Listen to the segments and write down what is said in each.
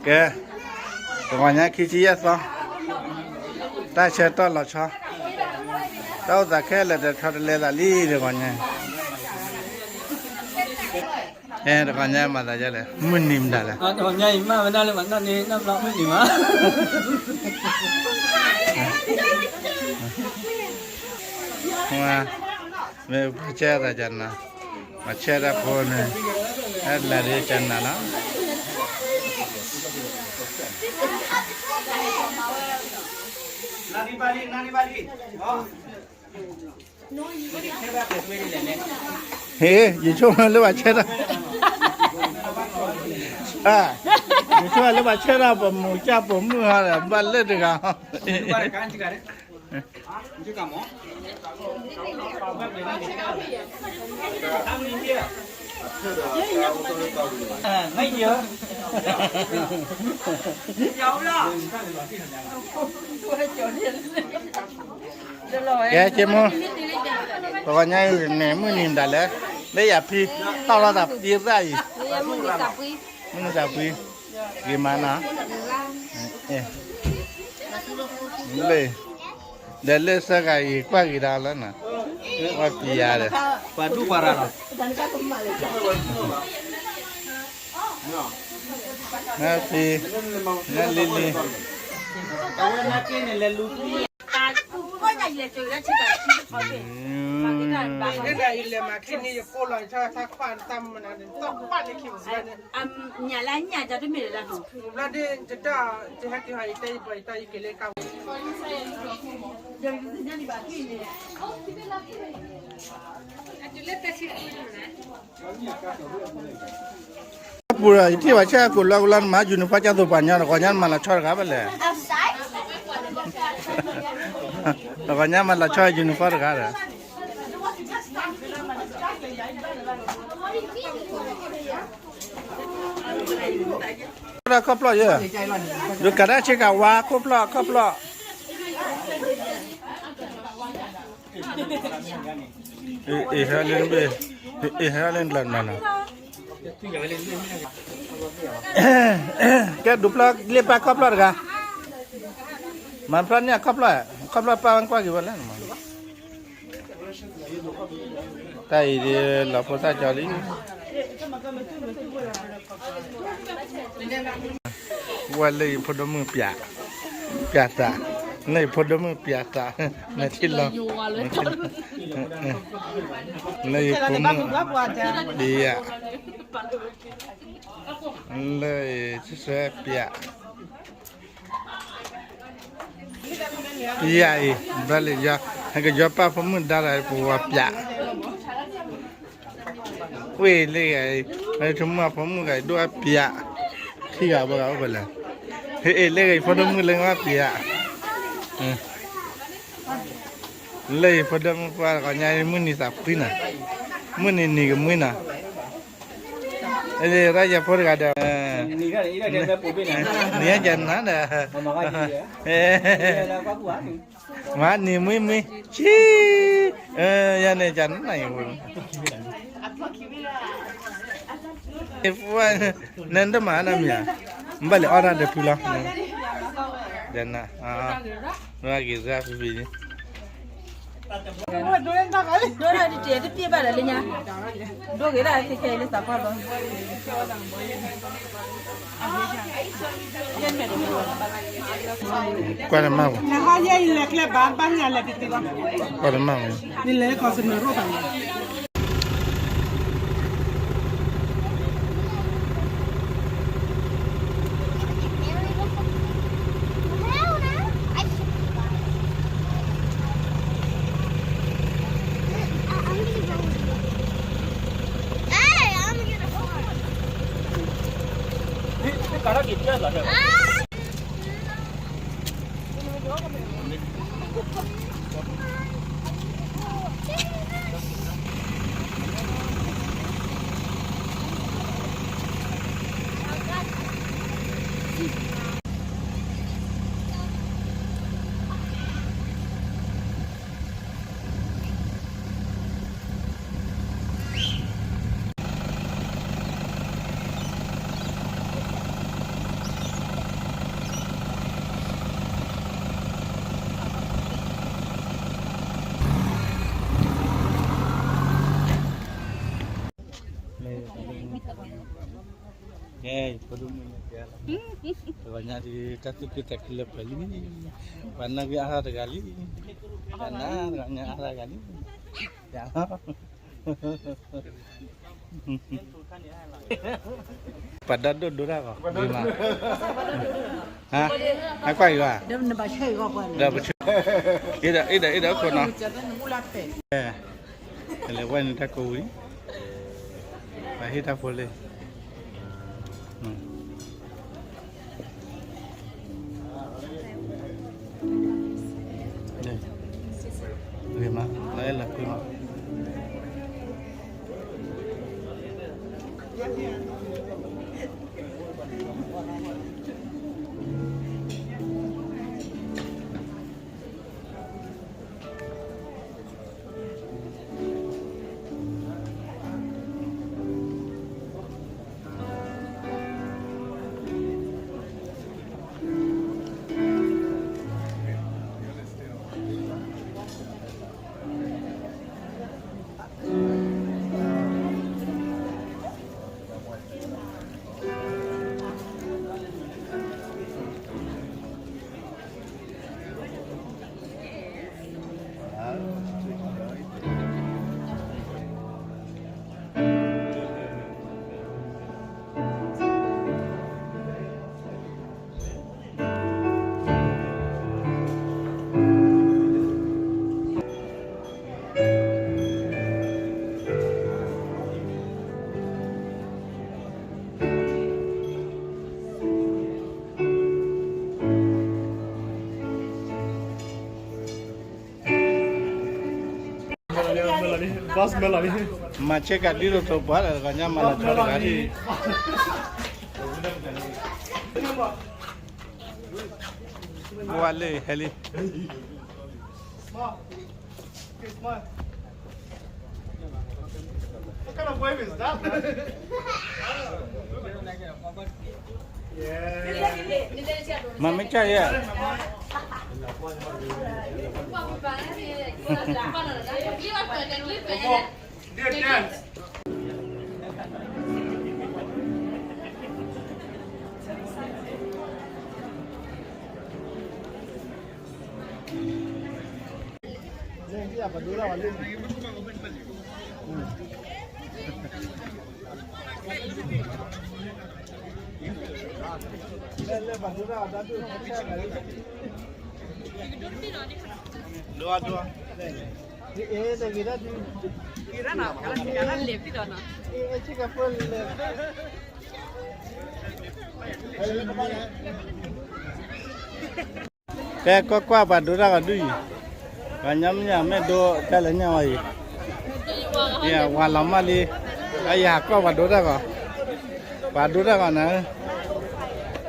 ကဲ, တဂီၤညါခံဆံယဲၢ်သီ, တၢ်ဆၢကတီၢ်လီၤဆီ, တၢ်အိၣ်သးခဲလၢာ်တဆီတလဲသးလံတဂီၤညါ, အဲ တဂီၤညါမၤသးဒ်လဲၣ်, မုၢ်နံၤမတၤလဲၣ်, တဂီၤညါအံၤမၤဝဲဒၣ်လၢမၤနီၢ်န့ၣ် နီၢ်ဘျီမုၢ်နံၤမး, မ့ၢ်ပှၤဆဲသးကနၤ, ပှၤဆဲတၢ်ဖိန့ၣ်, အဲ လၢဒ်ကနၤလီၤ. ဟ့ၣ် ယဆိကမိၣ်လၢပှၤဆဲတၢ်, ယဆိကမိၣ်လၢပှၤဆဲတၢ် ပမိၢ်ကၢ်ပိာ်မုၣ်ဟီဒီး ဘၣ်လၢတဂၤ, ကဲ က့မိၢ်, တဂီၤညါအံၤန့ၣ် မုၢ်နံၤမတၤလဲၣ်, လၢယၤဖံ, တီၢ်လီၤသးဖံသၣ်အံၤ, မုၢ်နံၤသးပှံၤ, ဂ့ၤမးနီၤ, လၢ ဒီးလၢစၢဂၤအံၤကွၢ်ဂ့ၤဒၣ်လီၤနီၤ, ကွၢ်ပျံၤယၤဒီး, ပှၤဒူၣ်ပှၤရၤလီၤ, နဖံ, နလံလံ, အဝဲနက့န့ၣ်လဲၤလူၤဖံ, ပူၤဒီး ယထံၣ်ပှၤဆဲကိးလီၤကလီၤ နမၤ uniform ကၢ်သိးပှၤညီ တဂီၤညါနမၤလီၤဆီတဂၤဘၣ်လဲၣ်, တဂီၤညါမၤလီၤဆီ uniform တဂၤဒီး ဒီးခီၣ်ဖျီၣ်ယဲ, ဒုးကးဒၣ်ဆ့ကၤဝါ ခီၣ်ဖျီၣ် ခီၣ်ဖျီၣ်, အ့ၣ် ဟဲလၢနဘ့ၣ်, အ့ၣ် ဟဲလၢနကျါနၤနီၤ, ကဲ ဒုးဖျီၣ်လ့ပၢ်ခီၣ်ဖျီၣ်တဂၤ, မၤဖျီၣ်န့ၢ်အခီၣ်ဖျီၣ်, ခီၣ်ဖျီၣ်ပၢ်ဝဲကွၢ်က့ၤဝဲလဲၣ် တၢ်အံၤဒ်လီၤဖိသၣ်ကၠီလံ, ဝဲလၢယဖိဒိၣ်မုၣ်ပျး, ပျးသး, လၢယဖိဒိၣ်မုၣ်ပျးသး, နထံၣ်လီၤ, လၢယဖိမုၣ်, ပျး, လၢယဆၢပျး ပျးအံၤ ဘျါလံယီၤ, ဟဲကယီၤပၢ်ဖိမုၣ်ဒါလီၤ ပဝဲပျး, ဝ့ၢ်လၢဂၤအံၤ, ဝဲဆိကမိၣ်ဖိမုၣ်ဂၤအံၤဒိၣ်အပျး, ထံဂၤဘၣ်ဂၤအိၣ်ဖဲလဲၣ်, ဟဲအ့ၣ်လၢဂၤအံၤဖိဒိၣ်မုၣ်လၢဂၤပျး, လၢယဖိဒိၣ်မုၣ်ပှၢ်တဂီၤညါ မုၢ်နံၤသးဖှံနီၤ, မုၢ်နံၤနံၤကမှံနီၤ, ရၢ်ယဖိတဂၤဒီး, နံၤယကနၤဒီး, မၤနံၤမှံမှံ, ဆံ, ယၤန့ၣ်ကနၤအံၤ, နတမၤနမံၤဧါ, ဘၣ်လဲၤအီၣ်တၢ်ဒီးဖုလီၤ, ဒ်နၤ, ရၢ်ဂ့ၤစၢ်ဖံဖံန့ၣ် ဒိၣ်ဒၣ်တတ့ၢ်တပျ့ၢ်ဘၣ်ဒီးလၢညါ, ဒိၣ်ဂ့ၤဒၣ်ခဲခဲလၢသးပှၢ်ဘၣ်, ကွၢ်တမၣ်ဝဲ, ကွၢ်တမၣ်ဝဲ, နလဲၤကီၢ်စမၢရိၣ်ဘၣ်. တဂီၤညါဒ်တၢ်သူၣ်ခုသးခုလၢပှဲၤလံ, ပှၤနာ်က့အါထီၣ်တဂၤလံ, ပှၤနာ်တဂီၤညါအါထီၣ်တဂၤလံ, ယၤလီၤ. ပှၤဒီဒိၣ်ဒိတၢ်ဂီၤ, ဟါ, ဟဲကွၢ်အံၤဘၣ်, ဒီးပဆူ, အံၤဒီး အံၤဒီး အံၤဒီးခိၣ်နီၤ, လဲၤဝဲန့ၣ်တၢ်ကိးဝံၤ, ပှၤဟ့ၣ်တၢ်ဖိလၢ ဂ့ၤမး, လၢအဲၣ်လီၤကွံမး. မၤဆ့ကၤဒ်သိးသိးပှၤဒီး တဂီၤညါမၤလီၤဆီတဂၤဒ်, ဘိးဝါလၢဟဲလံ. What kind of wave is that? မၤမ့ၢ်ကၢ်ယဲၢ်, ကဲ ကွၢ်ကွၢ် ပှၤဒိတၢ်ဂီၤဒုးအံၤ, ပှၤညါမ့ၢ်ညါ မ့ၢ်ဒိတၢ်လၢညါဝဲအံၤ, ယဝၤလီၤမၢ်လံ, အယဟးကွၢ်ပှၤဒိတၢ်ဂီၤ, ပှၤဒိတၢ်ဂီၤနၤ,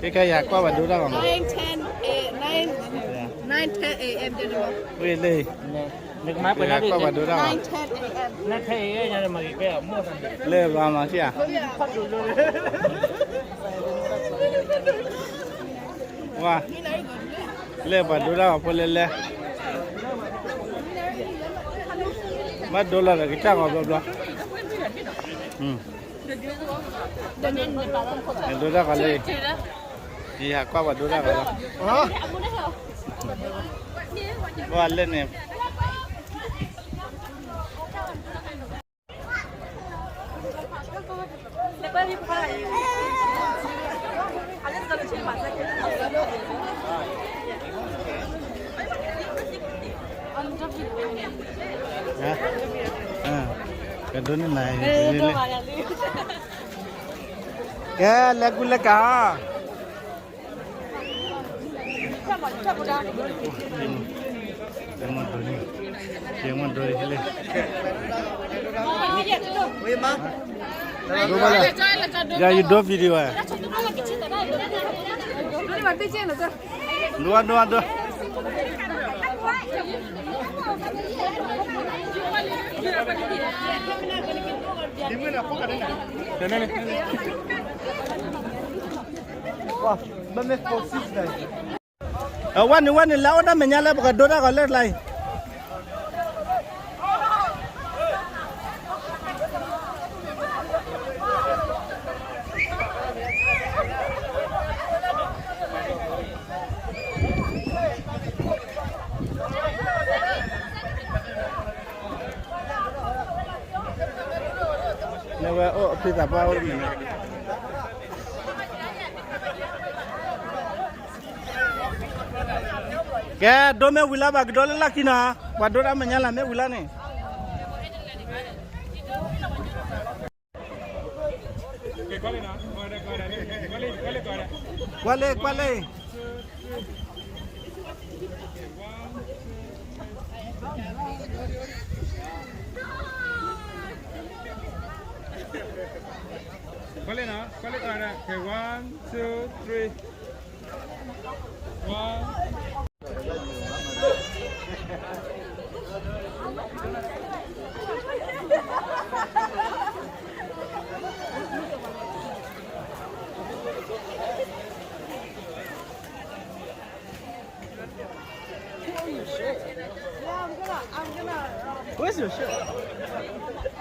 ခဲခဲယဟးကွၢ်ပှၤဒိတၢ်ဂီၤမး, nine, ten, eight, nine, nine, ten, A M ဝံၤလံ, ယဟးကွၢ်ပှၤဒိတၢ်ဂီၤ, nine, ten, A M, လၢဘျီမၤဆံၣ်ဧါ ဝါ, လဲၤပှၤဒိတၢ်ဂီၤဖိလဲၤလဲၤ, ဘၣ်ဒိလီၤဒီးကစၢ်ဂီၤဘျီဘျီ, ဒိတၢ်ဂီၤလၢ, ယဟးကွၢ်ပှၤဒိတၢ်ဂီၤလီၤ, ဝါလဲၣ်န့ၣ် ကဒိးန့ၢ်နၤ, ကဲ လဲၤကူလဲၤကၤ ကဲမ့ၢ်ဒိန့ၣ်, ကဲမ့ၢ်ဒိန့ၣ်, ဒိဘၣ်လၢ, ယၤ ယဒိ video ဧါ, ဒိ ဒိ ဒိ, ဝဲန့ၣ် ဝဲန့ၣ် လၢအဝဲဒၣ်မဲာ်ညါလၢပကဒိတၢ်ဂီၤလၢကျါအံၤ, ကဲ ဒိမ့ၢ်ဝံၤလၢဘၣ်ကဒိလၢလၢခံနီၤ, ပှၤဒိတၢ်မဲာ်ညါလၢမ့ၢ်ဝံၤလၢန့ၣ်, ကွၢ်လ့ ကွၢ်လ့. One, two, three. One. Where's your shirt?